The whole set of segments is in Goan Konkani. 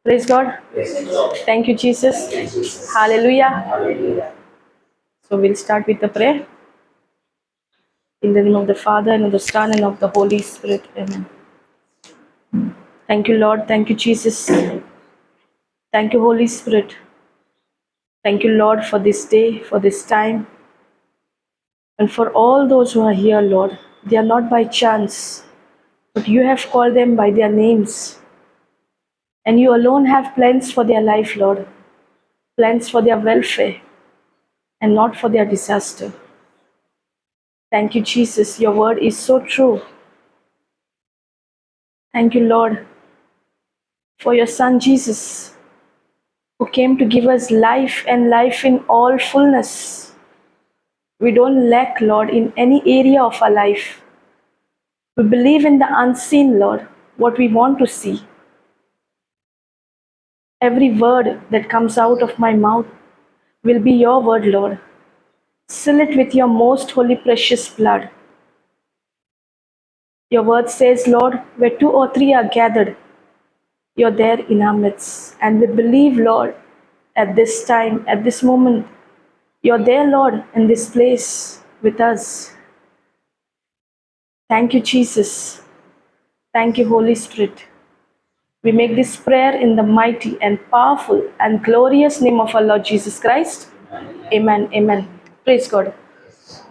Praise God. Thank you, Jesus. Hallelujah. So we'll start with the prayer. In the name of the Father, and of the Son, and of the Holy Spirit. Amen. Thank you, Lord. Thank you, Jesus. Thank you, Holy Spirit. Thank you, Lord, for this day, for this time, and for all those who are here, Lord. They are not by chance, but you have called them by their names. And you alone have plans for their life, Lord, plans for their welfare and not for their disaster. Thank you, Jesus. Your word is so true. Thank you, Lord, for your Son, Jesus, who came to give us life and life in all fullness. We don't lack, Lord, in any area of our life. We believe in the unseen, Lord, what we want to see. Every word that comes out of my mouth will be your word, Lord. Seal it with your most holy, precious blood. Your word says, Lord, where two or three are gathered, you're there in our midst. And we believe, Lord, at this time, at this moment, you're there, Lord, in this place with us. Thank you, Jesus. Thank you, Holy Spirit. We make this prayer in the mighty and powerful and glorious name of our Lord Jesus Christ. Amen. Amen. Praise God.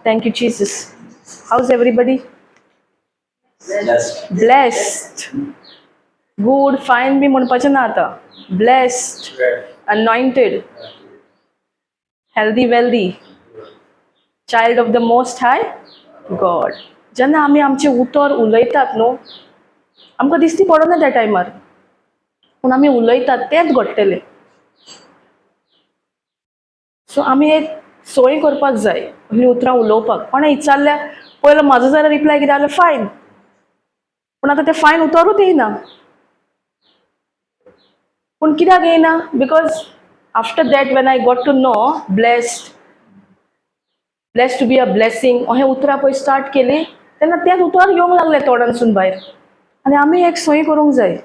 Thank you, Jesus. How's everybody? Blessed. Blessed. Good, fine B म्हणपाचें ना आतां. Blessed, anointed, healthy, wealthy, child of the Most High God. जेन्ना आमी आमचें उतर उलयतात न्हू, आमकां दिश्टी पडना त्या टायमार, पूण आमी उलयतात तेंच घडटलें. सो आमी एक सोय करपाक जाय असलीं उतरां उलोवपाक. कोणें विचारल्यार पयलो म्हाजो जाल्यार रिप्लाय कितें जाल्यार फायन, पूण आतां तें फायन उतरूच येयना. पूण कित्याक येयना? Because after that when I got to know blessed, blessed to be a blessing अहें उतरां पळय स्टार्ट केली तेन्ना तेंच उतर येवंक लागलें तोंडांतसून भायर. आनी आमी एक सोय करूंक जाय.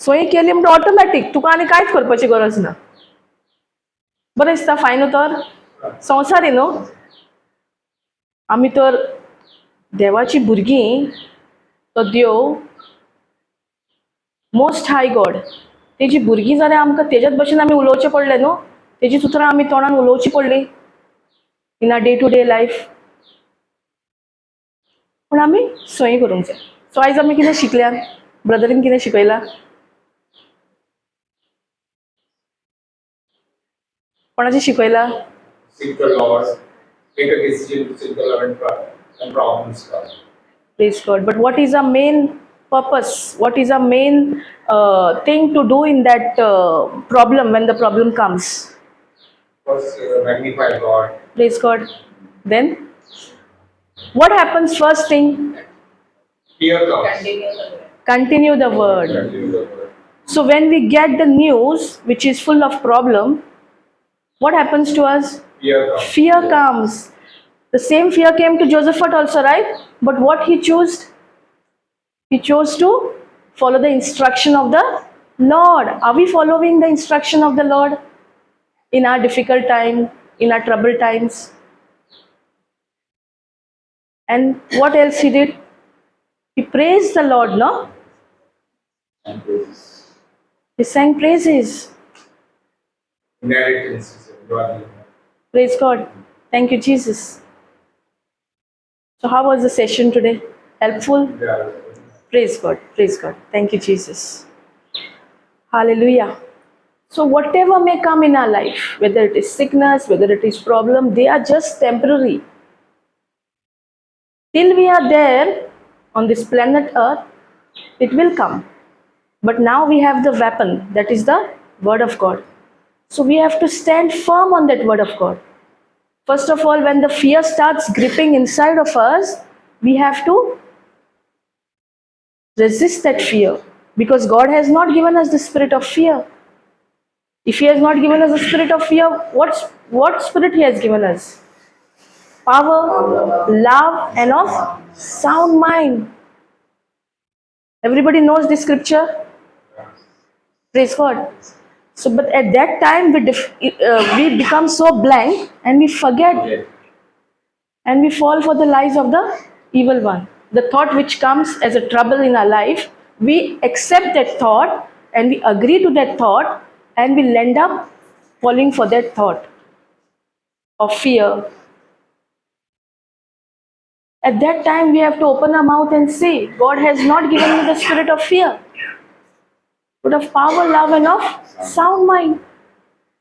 सोय केली म्हणटा ऑटोमॅटीक तुका आनी कांयच करपाची गरज ना. बरें दिसता फायन उतर संवसारी न्हू. आमी तर देवाची भुरगीं, तो देव मोस्ट हाय गॉड, तेजी भुरगीं जाल्यार आमकां तेज्याच भशेन आमी उलोवचें पडलें न्हू, तेजीच उतरां आमी तोंडान उलोवची पडली in our day to day life. पूण आमी सोय करूंक जाय. सो आयज आमी कितें शिकल्या? ब्रदरीन कितें शिकयलां? कोणाचें शिकयलां? Seek the Lord. Make a decision to seek the Lord and problems come. Praise God. But what is our main purpose? What is our main thing to do in that problem when the problem comes? First, magnify God. Praise God. Then, what happens first thing? Fear comes. Continue the word. Continue the word. So when we get the news which is full of problem, what happens to us? Fear comes. Fear comes. The same fear came to Josephat also, right? But what he chose? He chose to follow the instruction of the Lord. Are we following the instruction of the Lord in our difficult time, in our troubled times? And what else he did? He praised the Lord, no? And praises. He sang praises. Inheritance is a godly. Praise God. Thank you, Jesus. So how was the session today? Helpful? Yeah. Praise God. Praise God. Thank you, Jesus. Hallelujah. So whatever may come in our life, whether it is sickness, whether it is problem, they are just temporary. Till we are there on this planet Earth, it will come. But now we have the weapon, that is the word of God. So we have to stand firm on that word of God. First of all, when the fear starts gripping inside of us, we have to resist that fear, because God has not given us the spirit of fear. If He has not given us the spirit of fear, what spirit He has given us? Power, love, and of sound mind. Everybody knows this scripture? Praise God. So but at that time we become so blank and we forget and we fall for the lies of the evil one. The thought which comes as a trouble in our life, we accept that thought and we agree to that thought, and we end up falling for that thought of fear. At that time, we have to open our mouth and say, God has not given me the spirit of fear, but of power, love, and of sound mind.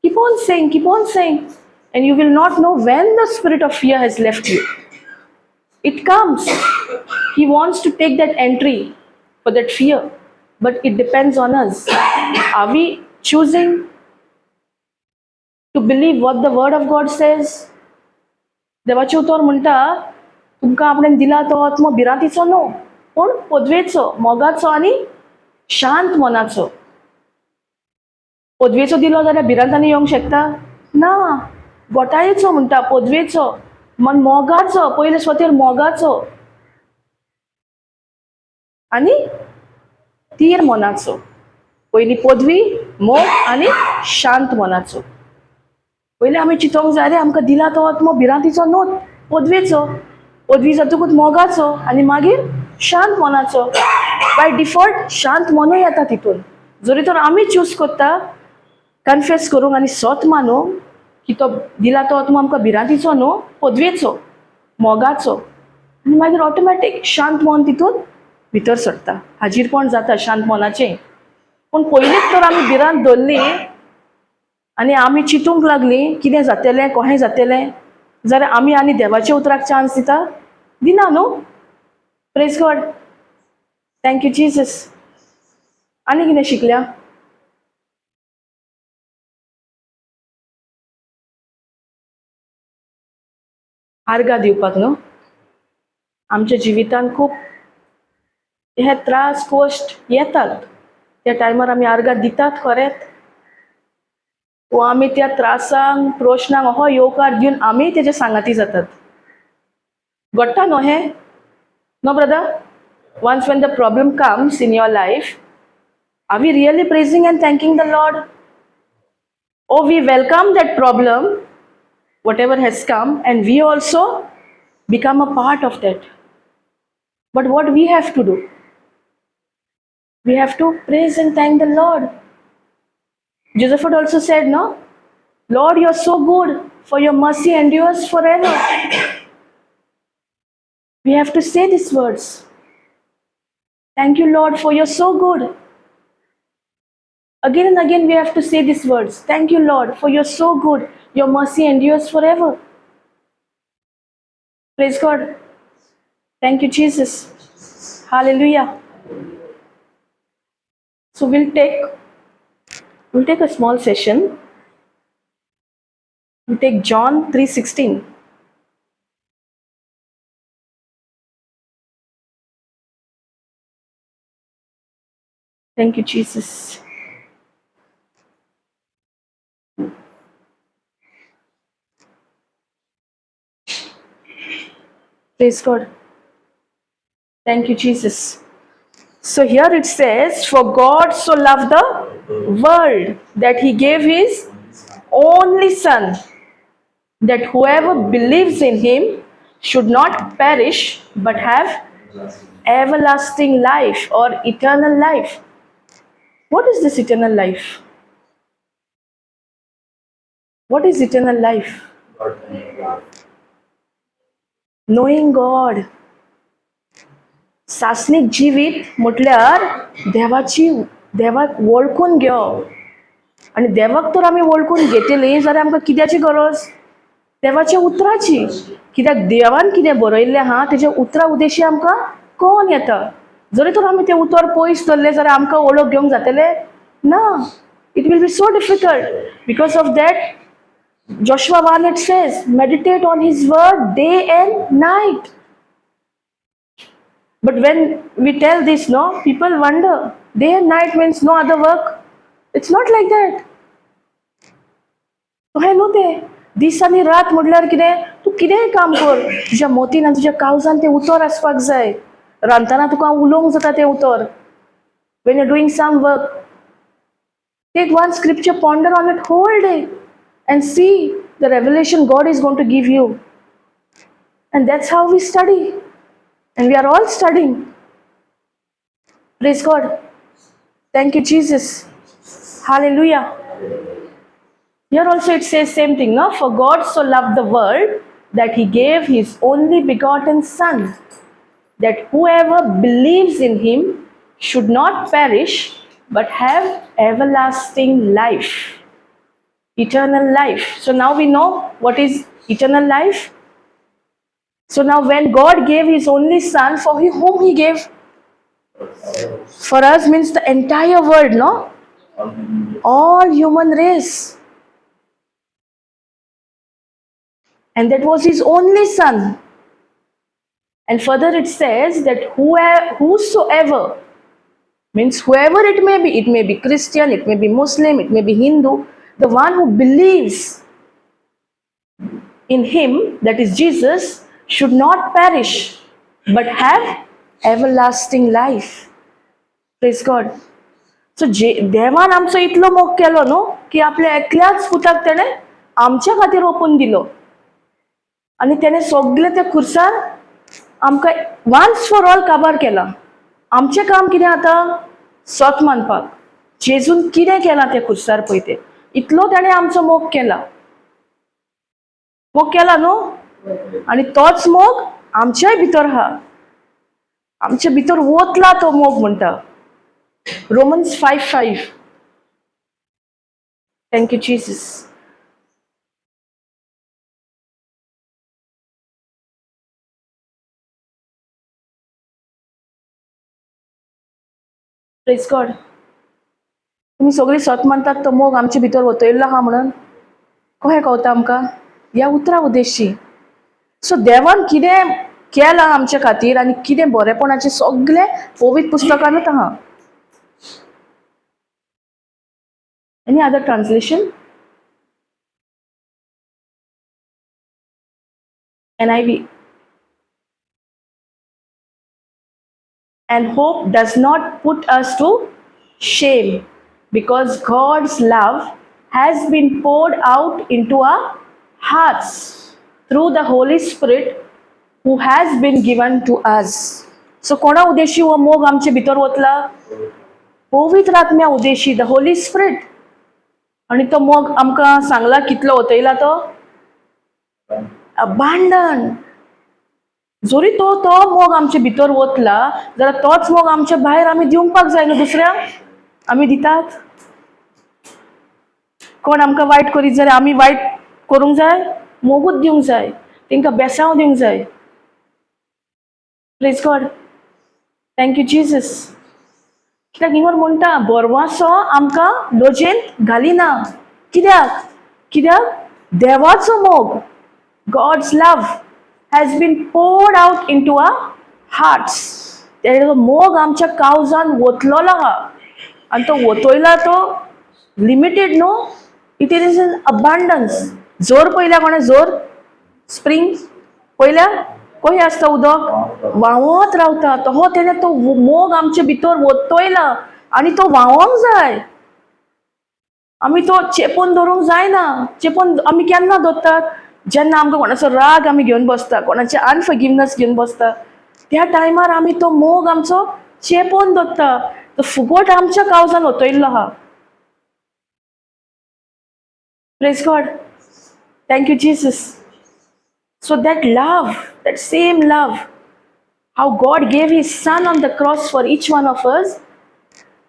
Keep on saying, keep on saying, and you will not know when the spirit of fear has left you. It comes. He wants to take that entry for that fear, but it depends on us. Are we choosing to believe what the word of God says? देवाचें उतर म्हणटा, तुमकां आपणें दिला तो आत्मो भिरांतीचो न्हू, पूण पदवेचो, मोगाचो आनी शांत मनाचो. पदवेचो दिलो जाल्यार भिरांतांनी येवंक शकता ना. गोटायेचो म्हणटा, पदवेचो मन, मोगाचो, पयले सुवातेर मोगाचो आनी तीर मनाचो. पयली पदवी, मोग आनी शांत मनाचो. पयलीं आमी चिंतोंक जाय रे, आमकां दिला तो आत्मो भिरांतीचो न्हू, पदवेचो. पदवी जातकूच मोगाचो आनी मागीर शांत मनाचो. बाय डिफॉल्ट शांत मनूय येता तितून. जरी तर आमी चूज करता कन्फेस करूंक आनी सत मानूंक की तो दिला तो आत्मो आमकां भिरांतीचो न्हू, पदवेचो, मोगाचो, आनी मागीर ऑटोमॅटीक शांत मन तितून भितर सरता, हाजीरपण जाता शांत मनाचें. पूण पयलींच तर आमी भिरांत धरली आनी आमी चिंतूंक लागली कितें जातलें, कोहें जातलें, जाल्यार आमी आनी देवाच्या उतराक चान्स दिता? दिना न्हू. Praise God. Thank you Jesus. आनी कितें शिकल्या? आर्गां दिवपाक न्हू. आमच्या जिवितान खूब हे त्रास कश्ट येतात, त्या टायमार आमी आर्गां दितात खरेंच, वो आमी त्या त्रासांक, प्रश्नांक हो येवकार दिवन आमी तेजे सांगाती जातात. घडटा न्हू हें? No brother? Once when the problem comes in your life, are we really praising and thanking the Lord? Or we welcome that problem, whatever has come, and we also become a part of that. But what we have to do? We have to praise and thank the Lord. Joseph also said, no? Lord, you are so good, for your mercy endures forever. We have to say these words. Thank you, Lord, for you are so good. Again and again we have to say these words. Thank you, Lord, for you are so good. Your mercy endures forever. Praise God. Thank you, Jesus. Hallelujah. So we'll take a small session. We'll take John 3:16. Thank you, Jesus. Praise God. Thank you, Jesus. So here it says, for God so loved the world that he gave his only Son, that whoever believes in him should not perish but have everlasting life or eternal life. What is this eternal life? What is eternal life? Knowing God. सासणीक जिवीत म्हटल्यार देवाची, देवाक वळखून घेवप. आनी देवाक तर आमी वळखून घेतली जाल्यार आमकां कित्याची गरज? देवाच्या उतराची. कित्याक देवान कितें बरयल्लें आहा तेज्या उतरा उदेशी आमकां कळोन येता. जरी तर आमी तें उतर पयस दवरलें जाल्यार आमकां वळख घेवंक जातलें ना. It will be so difficult. Because of that Joshua 1 it says, meditate on his word day and night. But when we tell this, no, people wonder, day and night means no other work. It's not like that. तशें न्हू तें. दीस आनी रात म्हटल्यार कितें, तूं कितेंय काम कर, तुज्या मोतीन आनी तुज्या काळजान तें उतर आसपाक जाय. रांदतना तुका उलोवंक जाता तें उतर. When you doing some work, Take one scripture, ponder on it whole day and see the revelation God is going to give you. And that's how we study. And we are all studying. Praise God. Thank you, Jesus. Hallelujah. Here also it says same thing, no? For God so loved the world that he gave his only begotten Son, that whoever believes in him should not perish but have everlasting life, eternal life. So now we know what is eternal life. So now when God gave his only Son, for whom he gave? For us means the entire world, no? All human race. And that was his only Son. And further it says that whosoever, means whoever it may be Christian, it may be Muslim, it may be Hindu, the one who believes in him, that is Jesus, should not perish but have everlasting life. Praise God. So देवान आमचो इतलो मोग केलो न्हू की आपल्या एकल्याच पुताक तेणें आमच्या खातीर ओपून दिलो आनी तेणें सगळें त्या खुर्सार आमकां वन्स फॉर ऑल काबार केला. आमचें काम कितें आतां? सत मानपाक. जेजून कितें केलां त्या खुर्सार पळय तें, इतलो तेणें आमचो मोग केला. मोग केला न्हू? आनी तोच मोग आमच्याय भितर आहा. आमच्या भितर वतला तो मोग म्हणटा. Romans 5:5. Thank you, Jesus. Praise God. तुमी सगळीं सत मानतात तो मोग आमचे भितर वतयल्लो आहा म्हणून कशें कळटा आमकां ह्या उतरां उद्देशी. सो देवान कितें केलां आमच्या खातीर आनी कितें बरेपणाचें सगळें पवित्र पुस्तकानूच आहा. Any other translation? NIV. And hope does not put us to shame, because God's love has been poured out into our hearts through the Holy Spirit who has been given to us. So कोणा उद्देशी हो मोग आमचे भितर वतला? पवित्र आत्म्या उद्देशी, the Holy Spirit. आनी तो मोग आमकां सांगला कितलो वतयला तो? अबांडन. जरी तो तो मोग आमचे भितर वतला जाल्यार तोच मोग आमच्या भायर आमी दिवपाक जाय न्हू दुसऱ्यांक. आमी दितात? कोण आमकां वायट करीत जाल्यार आमी वायट करूंक जाय? मोगूच दिवंक जाय, तांकां बेसांव दिवंक जाय. Praise God. Thank you Jesus. कित्याक इंगर म्हणटा बरवासो आमकां लजेंत घालिना. कित्याक? कित्याक देवाचो मोग, God's love has been poured out into our hearts. तेजो मोग आमच्या कावजान वतलोलो आहा आनी तो वतयला तो लिमिटेड न्हू, it is in abundance. जोर पयल्या कोणें? जोर स्प्रींग पयल्या कशें आसता उदक व्हांवत रावता. तो तेणें तो मोग आमचे भितर वतयला आनी तो व्हांवोंक जाय. आमी तो चेपून धरूंक जायना. चेपून आमी केन्ना दवरतात? जेन्ना आमकां कोणाचो राग आमी घेवन बसता, कोणाचें अनफॉरगिवनस घेवन बसता, त्या टायमार आमी तो मोग आमचो चेपून दवरता. तो फुगोट आमच्या कावजान वतयल्लो आहा. Praise God. Thank you Jesus. So that love, that same love, how God gave his Son on the cross for each one of us,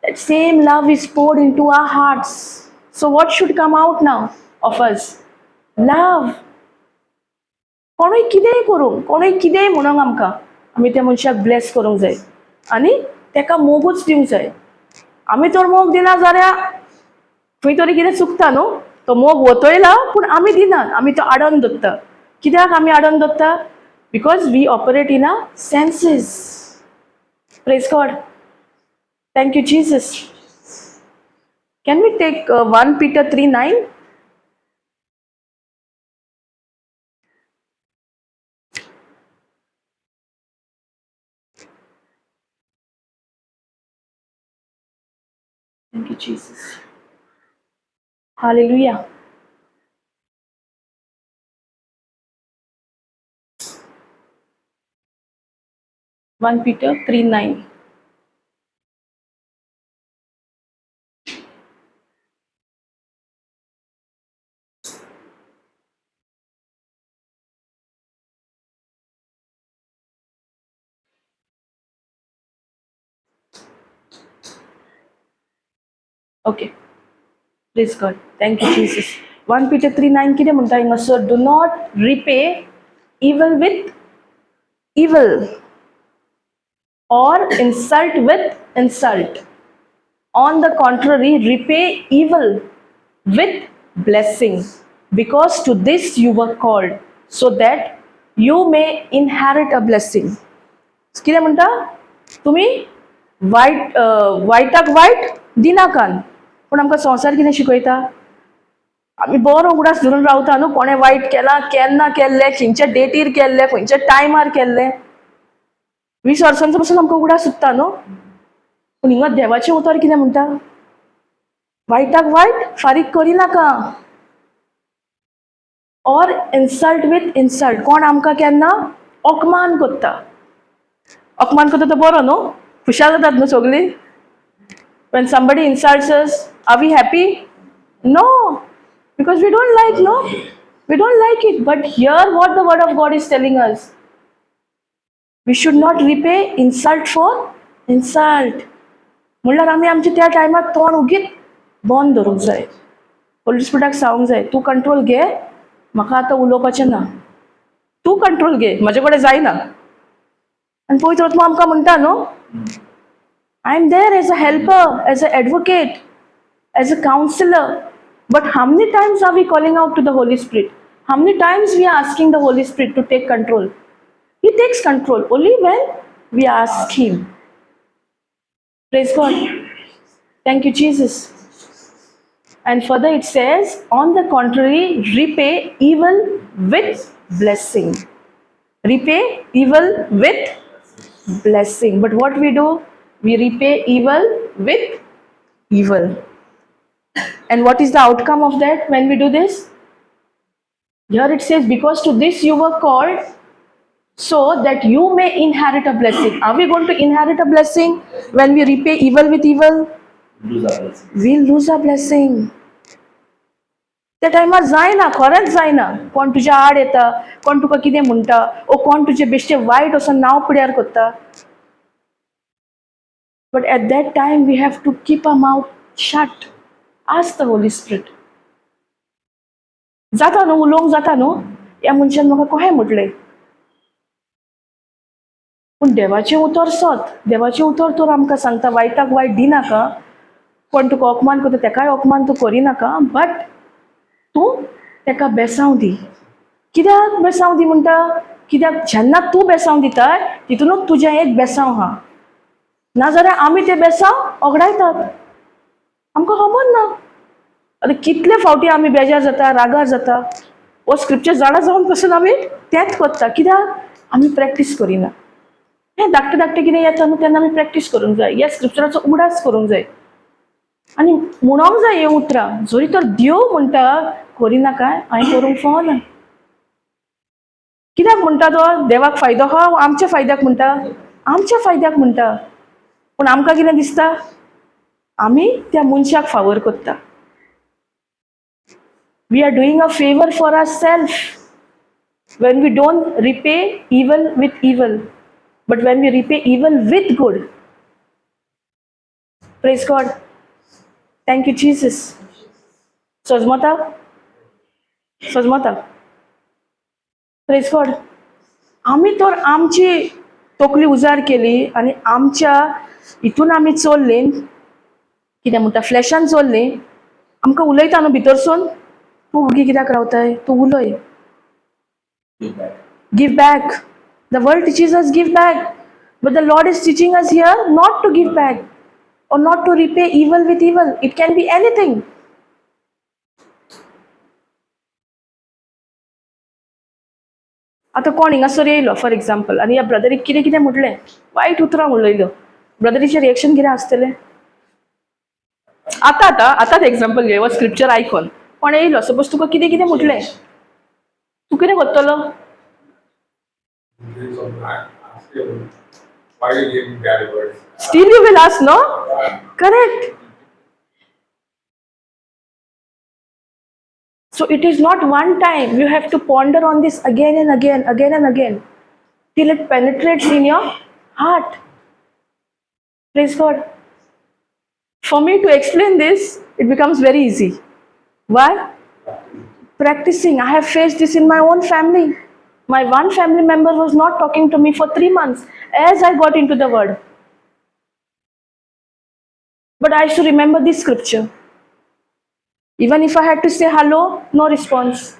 that same love is poured into our hearts. So what should come out now of us? Love. कोणूय कितेंय करूंक, कोणूय कितेंय म्हणूंक आमकां, आमी त्या मनशाक ब्लेस करूंक जाय आनी ताका मोगूच दिवंक जाय. आमी तर मोग दिना जाल्यार खंय तरी कितें चुकता न्हू. तो मोग वतयला पूण आमी दिनात, आमी तो आडोवन दवरता. कित्याक आमी आडोवन दवरता? Because we operate in our senses. Praise God. Thank you Jesus. Can we take 1 Peter 3:9? Thank you, Jesus. Hallelujah. 1 Peter 3:9. Okay. Praise God. Thank you, Jesus. 1 Peter 3:9 कितें म्हणटा हिंगासर, do not repay evil with evil or insult with insult. On the contrary, repay evil with blessing, because to this you were called, so that you may inherit a blessing. कितें म्हणटा, तुमी वायट वायटाक वायट दिनाकान. पूण आमकां संवसार कितें शिकयता, आमी बरो उगडास धरून रावता न्हू, कोणें वायट केलां, केन्ना केल्लें, खंयच्या डेटीर केल्लें, खंयच्या टायमार केल्लें. 20 वर्सांचो पसून आमकां उगडास सुट्टा न्हू. पूण हिंगा देवाचें उतर कितें म्हणटा, वायटाक वायट फारीक करिनाका, ऑर इन्सल्ट विथ इन्सल्ट. कोण आमकां केन्ना अपमान करता, अपमान करता तो बरो न्हू, खुशाल जातात न्हू सगळीं. When somebody insults us, are we happy? No, because we don't like, no, we don't like it. But here what the word of God is telling us, we should not repay insult for insult. म्हणल्यार आमी आमच्या त्या टायमार तोंड उगीत बंद दवरूंक जाय. होली स्पिरिटाक सांगूंक जाय, तूं कंट्रोल घे, म्हाका आतां उलोवपाचें ना, तूं कंट्रोल घे, म्हजे कडेन जायना. आनी पवित्र आत्मा आमकां म्हणटा न्हू, I am there as a helper, as an advocate, as a counselor. But how many times are we calling out to the Holy Spirit? How many times we are asking the Holy Spirit to take control? He takes control only when we ask Him. Praise God. Thank you, Jesus. And further it says, on the contrary, repay evil with blessing. Repay evil with blessing. But what we do? We repay evil with evil. And what is the outcome of that when we do this? Here it says, because to this you were called, so that you may inherit a blessing. Are we going to inherit a blessing when we repay evil with evil? Lose our blessing. We'll lose our blessing. त्या टायमार जायना, खरेंच जायना. कोण तुज्या आड येता, कोण तुका कितें म्हणटा, ओ कोण तुजें बेश्टें वायट वचोन नांव पिड्यार करता. But at that time we have to keep our mouth shut. Ask the Holy Spirit. जाता न्हू उलोवंक, जाता न्हू, ह्या मनशान म्हाका कशें म्हटलें, पूण देवाचें उतर सत. देवाचें उतर तर आमकां सांगता, वायटाक वायट दिनाका, कोण तुका अपमान करता तेकाय अपमान तूं करिनाका, बट तूं तेका बेसांव दी. कित्याक बेसांव दी म्हणटा? कित्याक जेन्ना तूं बेसांव दिताय तितूनच तुजें एक बेसांव आहा. नाजाल्यार आमी तें बेसांव ओगडायतात, आमकां खबर ना. आतां कितले फावटी आमी बेजार जाता, रागार जाता, हो स्क्रिप्चर जाणा जावन पसून आमी तेंच करता. कित्याक आमी प्रॅक्टीस करिना. हें धाकटें धाकटें कितें येता न्हू, तेन्ना आमी प्रॅक्टीस करूंक जाय, ह्या स्क्रिप्चराचो उगडास करूंक जाय आनी म्हणोंक जाय हीं उतरां. जरी तर देव म्हणटा करिनाका, हांवें करूंक फावना. कित्याक म्हणटा तो? देवाक फायदो आहा, आमच्या फायद्याक म्हणटा? आमच्या फायद्याक म्हणटा. पूण आमकां कितें दिसता, आमी त्या मनशाक फावर करता. We are doing a favor for ourself when we don't repay evil with evil, but when we repay evil with good. Praise God. Thank you, Jesus. सजमता सजमता. Praise God. आमी तर आमची तकली उजार केली आनी आमच्या हितून आमी चल्ली, कितें म्हणटा, फ्लॅशान चल्ली. आमकां उलयता न्हू भितरसून, तूं ओगी कित्याक रावताय, तूं उलय. Give back. Give back. The world teaches us give back, but the Lord is teaching us here not to give back or not to repay evil with evil. It can be anything. आतां कोण हिंगासर येयलो फॉर एग्जाम्पल आनी ह्या ब्रदरीक कितें कितें म्हटलें, वायट उतरां उलयल्यो, ब्रदरीचें रिएक्शन कितें आसतलें? आतां आतां आतांच एग्जाम्पल घे, हो स्क्रिप्चर आयकोन कोण येयलो, सपोज तुका कितें कितें म्हटलें, तूं कितें करतलो? Ask him, why you gave me bad words? Still you will ask, no? Correct. So it is not one time. You have to ponder on this again and again, again and again, till it penetrates in your heart. Praise God. For me to explain this, it becomes very easy. Why? Practicing. I have faced this in my own family. My one family member was not talking to me for 3 months as I got into the word. But I used to remember this scripture. Even if I had to say hello, no response.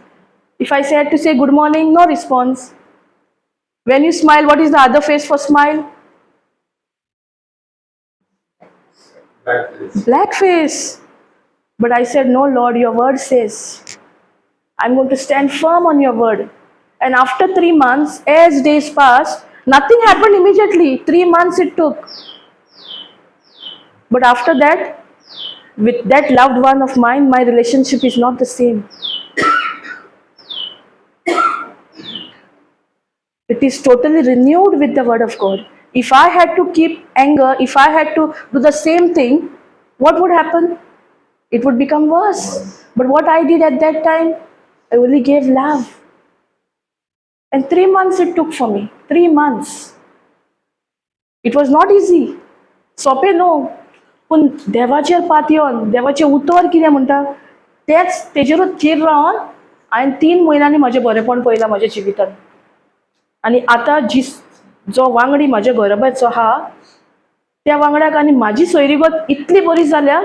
If I had to say good morning, no response. When you smile, what is the other face for smile? Black face. Black face. But I said, no, Lord, your word says, I'm going to stand firm on your word. And after 3 months, as days passed, nothing happened immediately. 3 months it took. But after that, with that loved one of mine, my relationship is not the same. It is totally renewed with the word of God. If I had to keep anger, if I had to do the same thing, what would happen? It would become worse. But what I did at that time, I only gave love. And 3 months it took for me. 3 months. It was not easy. सोंपें न्हू, पूण देवाचेर पातयेवन, देवाचें उतर कितें म्हणटा तेंच तेजेरूच थीर रावन हांवें 3 म्हयन्यांनी म्हजें बरेंपण पळयलां म्हज्या जिवितांत. आनी आतां जी जो वांगडी म्हज्या घराब्याचो आहा त्या वांगड्याक आनी म्हाजी सोयरीगत इतली बरी जाल्या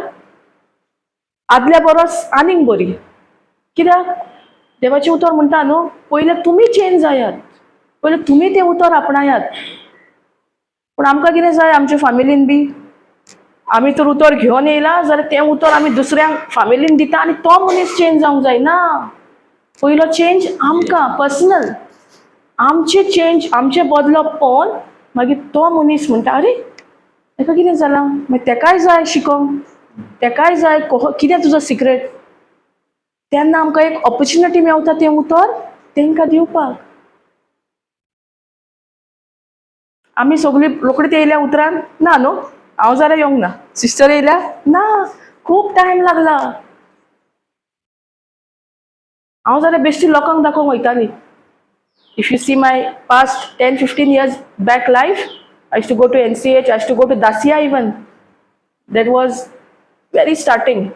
आदल्या परस आनीक बरी. कित्याक देवाचें उतर म्हणटा न्हू, पयलें तुमी चेंज जायात, पयलें तुमी तें उतर आपणायात. पूण आमकां कितें जाय आमच्या फामिलीन बी, आमी तर उतर घेवन येयला जाल्यार तें उतर आमी दुसऱ्यांक फामिलीन दिता आनी तो मनीस चेंज जावंक जाय ना. पयलो चेंज आमकां पर्सनल, आमचें चेंज, आमचें बदलप पळोवन मागीर तो मनीस म्हणटा, अरे तेका कितें जालां, मागीर तेकाय जाय शिकोंक, तेकाय जाय कितें तुजो सिक्रेट. तेन्ना आमकां एक ऑपॉर्च्युनिटी मेवता तें उतर तेंकां दिवपाक. आमी सगळीं रोखडीच येयल्या उतरान ना न्हू, हांव जाल्यार येवंक ना, सिस्टर येयल्या ना, खूब टायम लागला. हांव जाल्यार बेश्टी लोकांक दाखोवंक वयताली. If you see my past 10-15 years back life, I used to go to NCH, I used to go to Dasia even. That was very starting.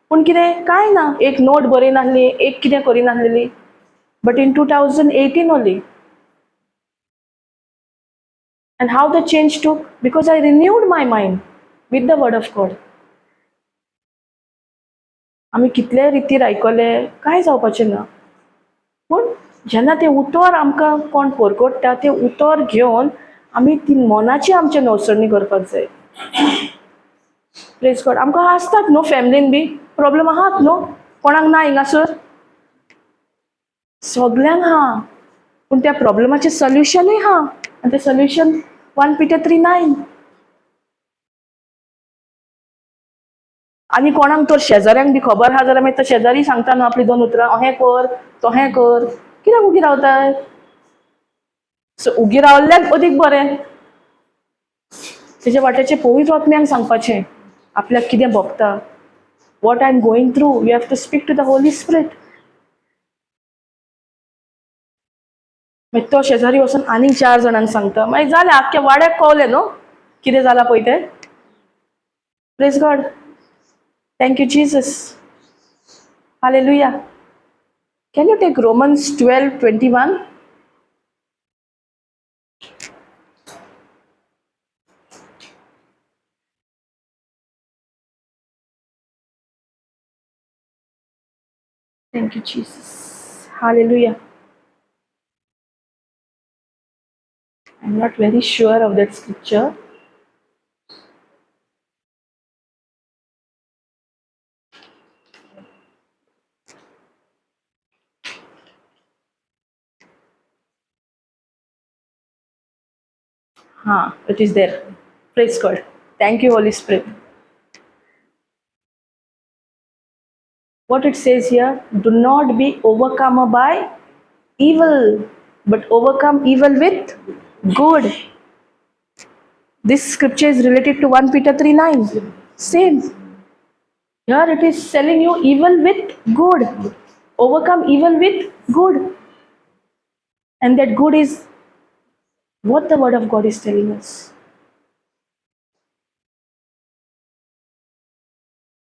पूण कितें कांय ना, एक नोट बरयनासली, एक कितें करिनासलेली. But in 2018 only. And how the change took? Because I renewed my mind with the word of God. आमी कितले रितीर आयकले, कांय जावपाचें ना. पूण जेन्ना तें उतर आमकां कोण परगट्टा, तें उतर घेवन आमी ती मनाची आमचे नवसरणी करपाक जाय. Praise God. आमकां आसतात न्हू फॅमिलीन बी प्रॉब्लम आहात न्हू, कोणाक ना हिंगासर, सगल्यांक आहा. पूण त्या प्रॉब्लमाचें सोल्युशनूय आहा, आनी तें सोल्युशन 1 Peter 3:9. आनी कोणाक तर शेजाऱ्यांक बी खबर आहा जाल्यार मागीर तो शेजारी सांगता न्हू आपली 2 उतरां, अहें कर तोहें कर, कित्याक उगी रावताय? सो उगी रावल्ल्याक अदीक बरें. तेज्या वाट्याचें पवित्र आत्म्यांक सांगपाचें आपल्याक कितें भोगता, what I am going through, you have to speak to the Holy Spirit. मागीर तो शेजारी वचून आनीक 4 जाणांक सांगता, मागीर जालें, आख्ख्या वाड्याक कवलें न्हू कितें जालां पळय तें. Praise God. Thank you Jesus. Hallelujah. Can you take Romans 12:21? Thank you, Jesus. Hallelujah. I'm not very sure of that scripture. It is there. Praise God. Thank you, Holy Spirit. What it says here, do not be overcome by evil, but overcome evil with good. This scripture is related to 1 Peter 3:9. Same. Here it is telling you evil with good. Overcome evil with good. And that good is what the word of God is telling us.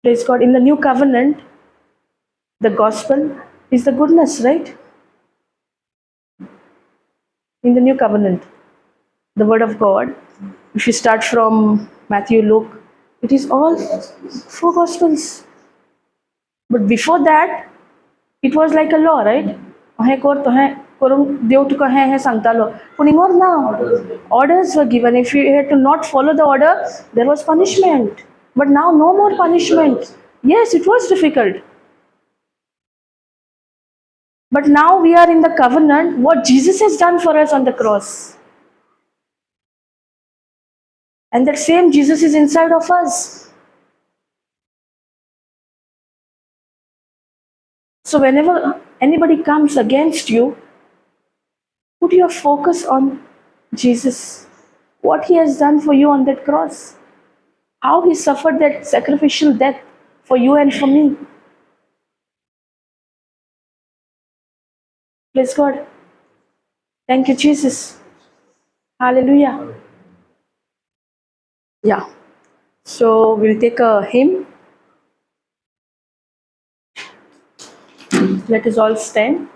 Praise God. In the new covenant, the gospel is the goodness, right? In the new covenant, the word of God, if you start from Matthew, Luke, it is all four gospels. But before that, it was like a law, right? अहें कर तहें करूंक देव तुका हें हें सांगतालो, पूण हिंगर ना. Orders were given. If you had to not follow the order, there was punishment. But now no more punishment. Yes, it was difficult. But now we are in the covenant, what Jesus has done for us on the cross. And that same Jesus is inside of us. So whenever anybody comes against you, put your focus on Jesus, what he has done for you on that cross, how he suffered that sacrificial death for you and for me. Praise God. Thank you, Jesus. Hallelujah. Yeah. So we'll take a hymn. Let us all stand.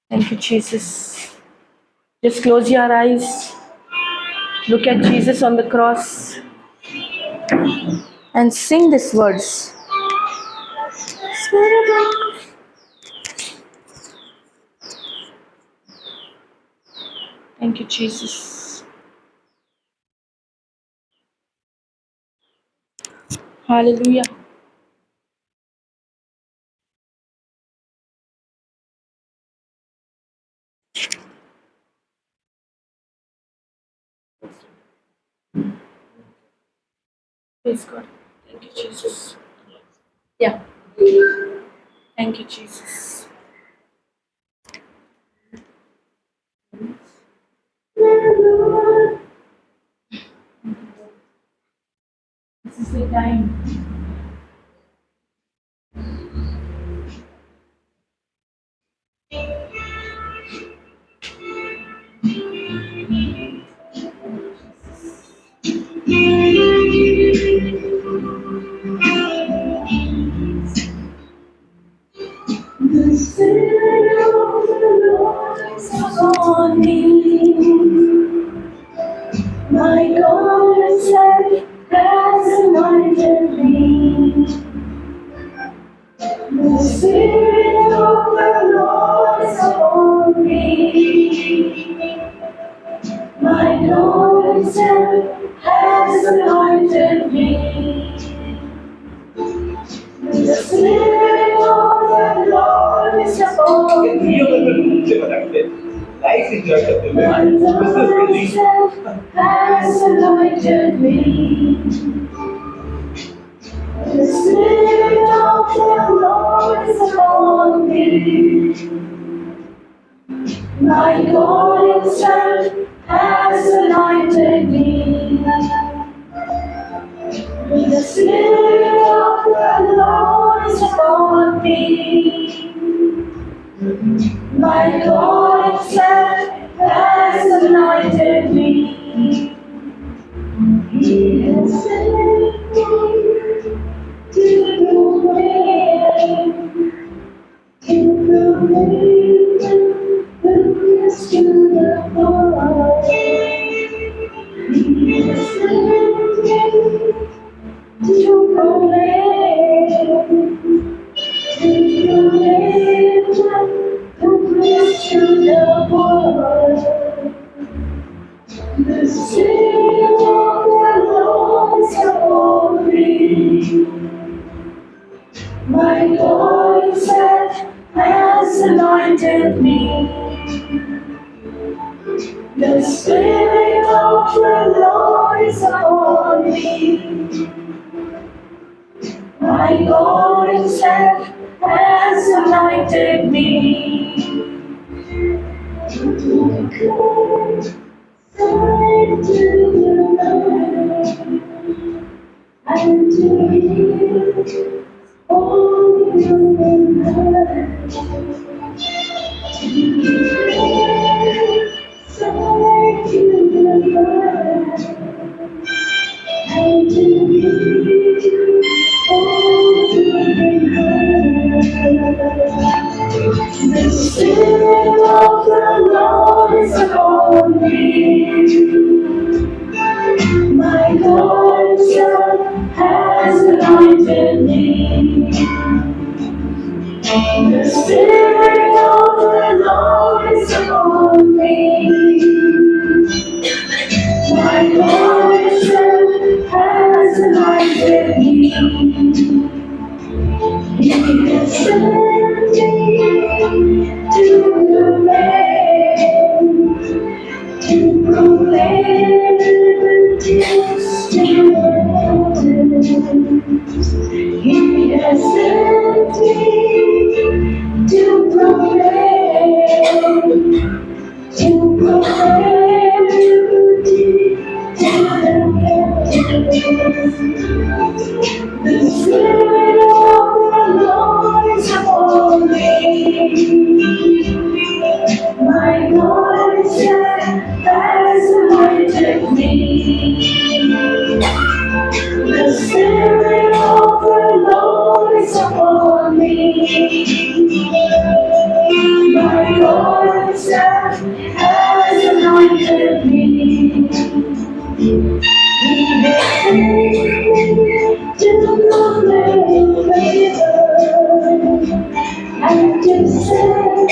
Thank you, Jesus. Just close your eyes. Look at Jesus on the cross and sing these words. Spirit of Thank you, Jesus. Hallelujah. Praise God. Thank you, Jesus. Yeah. Thank you, Jesus. This is the time. The Spirit of the Lord is upon me. My God Himself has anointed me. The Spirit of the Lord is upon me. My God Himself has anointed me. The Spirit of the Lord is upon me. Life enjoy करते हुए My business Lord building Himself has anointed me. The Spirit of the Lord is upon me. My God Himself has anointed me. The Spirit of the Lord is upon me. My God Himself has anointed me. He has sent me to proclaim, to proclaim goodness to the poor. He has sent me to proclaim, to proclaim goodness to the poor. The Spirit of the Lord is upon me. My God Himself has anointed me. The Spirit of the Lord is upon me. My God Himself has anointed me. To declare sight to the blind, and to heal all human hurt. To declare sight to the blind, and to heal all human hurt. The Spirit of the Lord is upon me. My God Himself has anointed me. The Spirit of the Lord is upon me. My God Himself has anointed me. He has sent me to the land, to proclaim liberty to the captives. He has sent me to proclaim, to proclaim liberty to the captives. The Spirit of the Lord is upon me. My God Himself has anointed me. The Spirit of the Lord is upon me. My God Himself has anointed me. He has sent me to proclaim favor and to set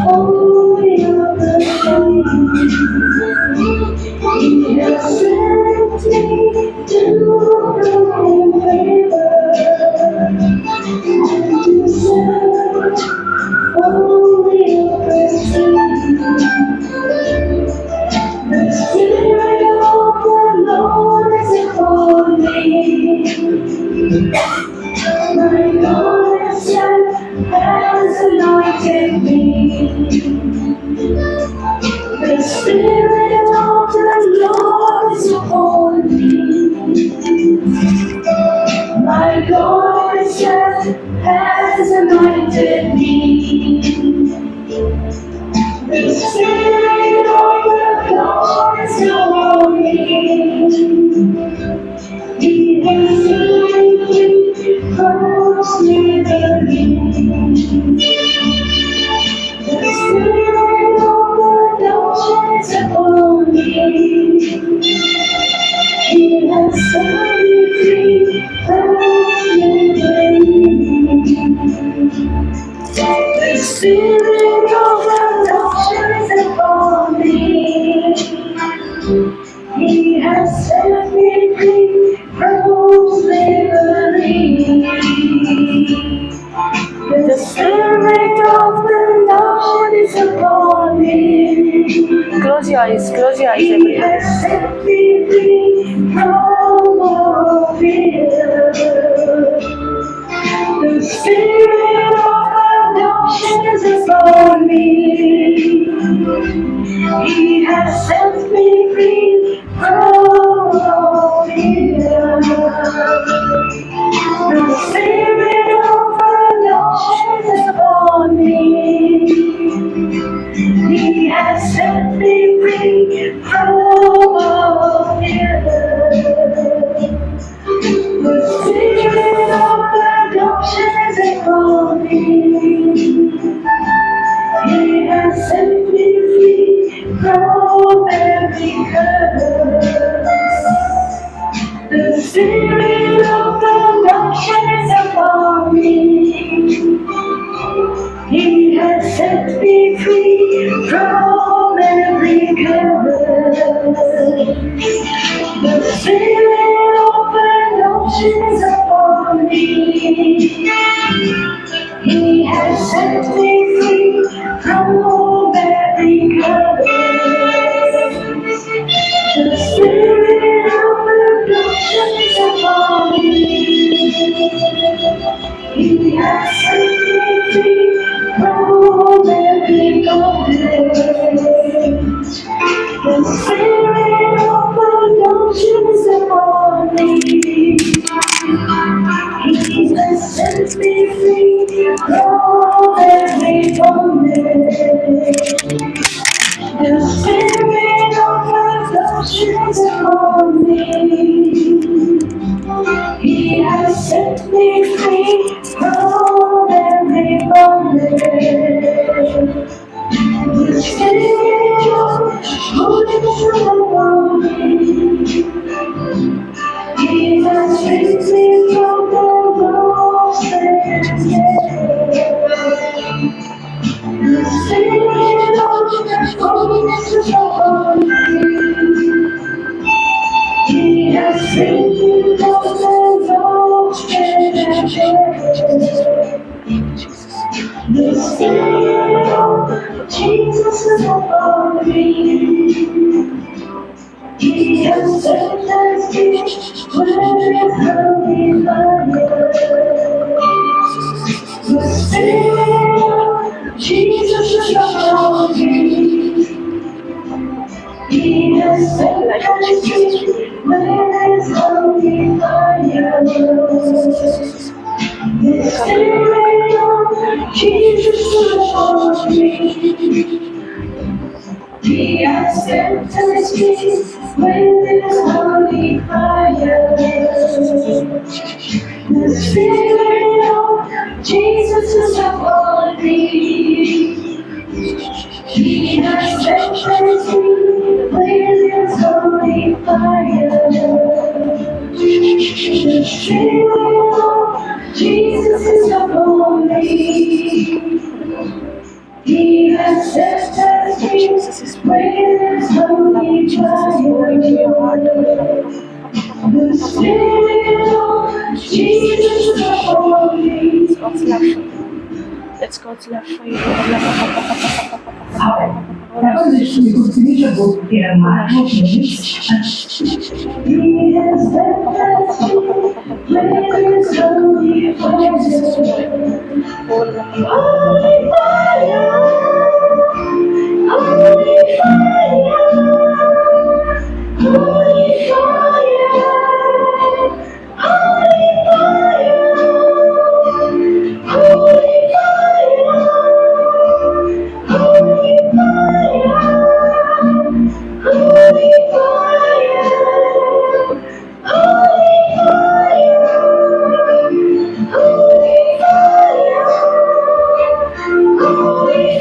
holy of the free. He has sent me to proclaim favor and to set holy of the free. The Spirit of the Lord is upon me. My God Himself has anointed me. The Spirit of the Lord is upon me. My God Himself has anointed me. The Spirit of the Lord is upon me. He has sent me from slavery. The Spirit of adoption is upon me. He has set me free from slavery. The Spirit of adoption is upon me. He has set me free from slavery. The Spirit of the Lord is upon me. Close your eyes, close your eyes, He everyone. has set me free from all fear. The Spirit of adoption is upon me. He has set me free from all fear. The Spirit of adoption is upon me. He has set me free from all fear. The Spirit of adoption is upon me. He has set me free from every curse. The Spirit of adoption is upon me. He has set me free from every curse. The Spirit of adoption is upon me. He has set me free from every curse. The Spirit of adoption is upon me. set me free from every bondage. The Spirit of holiness is upon me. He has freed me from the lost and death. The Spirit of holiness is upon me. He has freed me from the lost and death. The Spirit of Jesus is upon me. He has set us free with his holy fire. The Spirit of Jesus is upon me. He has set Life of us Jesus free with his holy fire. The Spirit of Jesus is upon me. He has set us free with his holy fire. The Spirit of Jesus is upon me. He has set us free with his holy fire. The Spirit of Jesus is upon me. He has set us free Jesus is with his holy Jesus is moving to your heart. fire. The Spirit of Jesus is upon me. It's God's love for you. It's God's love for you. He has set us free with his holy fire. Holy fire, holy fire, holy fire, holy fire, holy fire, holy fire, holy fire, holy fire, holy fire, holy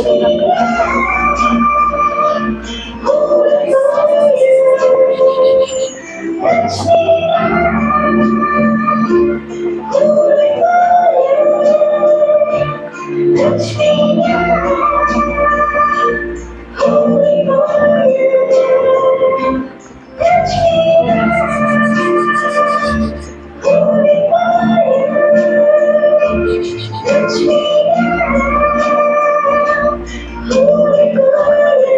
me now. Holy fire, touch me now. Holy fire, touch me now. Holy fire, touch me now. Holy fire, touch me now. Holy fire,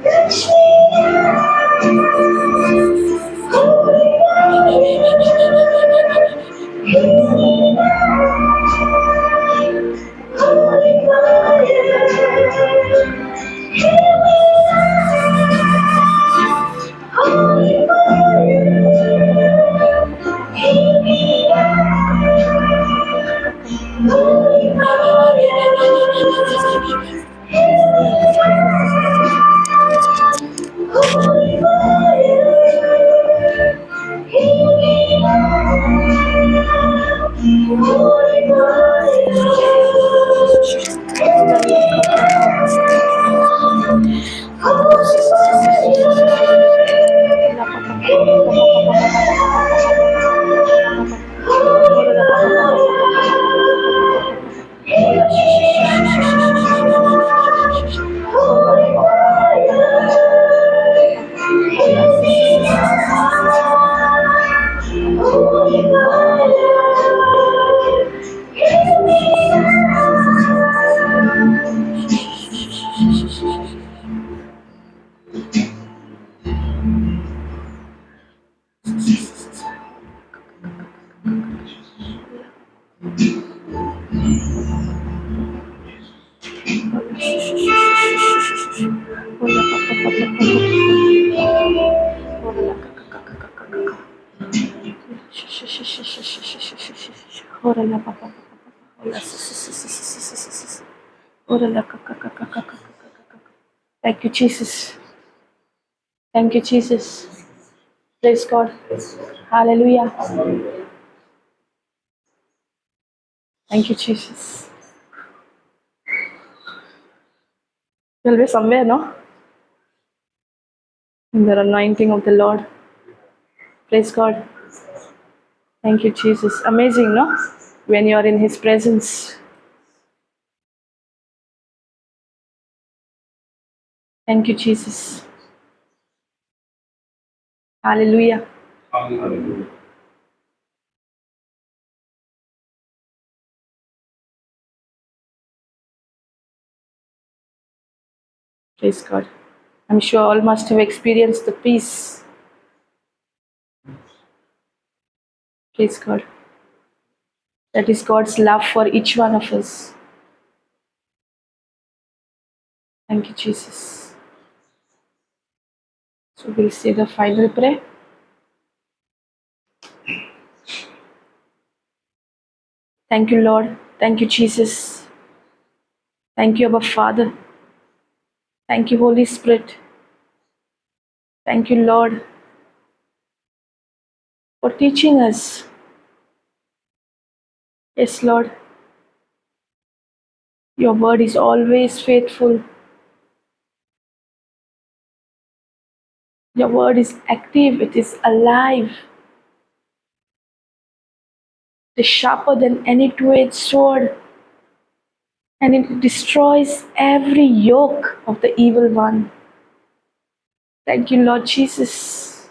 touch me now. Holy fire, heal me now. Holy fire, heal me now. Holy fire, heal me now. Holy fire, heal me now. Holy fire, heal me now. Holy fire, heal me now. Holy fire, heal me now. Holy fire, heal me now. Holy fire, heal me now. Holy fire, heal me now. Thank you, Jesus. Thank you, Jesus. Praise God. Hallelujah. Thank you, Jesus. We'll be somewhere, no? In the anointing of the Lord. Praise God. Thank you, Jesus. Amazing, no? When you are in His presence. Thank you, Jesus. Hallelujah. Hallelujah. Praise God. I'm sure all must have experienced the peace. Praise God. That is God's love for each one of us. Thank you, Jesus. So we'll say the final prayer. Thank you, Lord. Thank you, Jesus. Thank you, Abba Father. Thank you, Holy Spirit. Thank you, Lord, for teaching us. Yes, Lord, your word is always faithful. Your word is active, it is alive. It is sharper than any two-edged sword, and it destroys every yoke of the evil one. Thank you, Lord Jesus,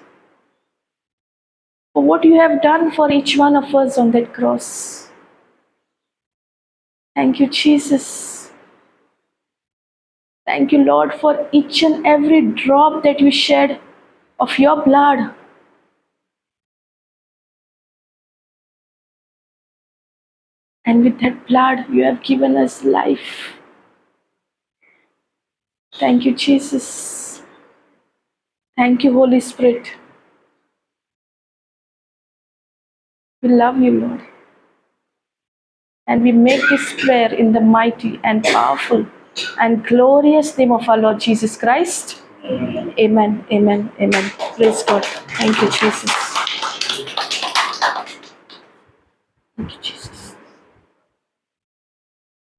for what you have done for each one of us on that cross. Thank you, Jesus. Thank you, Lord, for each and every drop that you shed of your blood. And with that blood, you have given us life. Thank you, Jesus. Thank you, Holy Spirit. We love you, Lord. And we make this prayer in the mighty and powerful and glorious name of our Lord Jesus Christ. Amen, amen, amen. Praise God. Thank you, Jesus. Thank you, Jesus.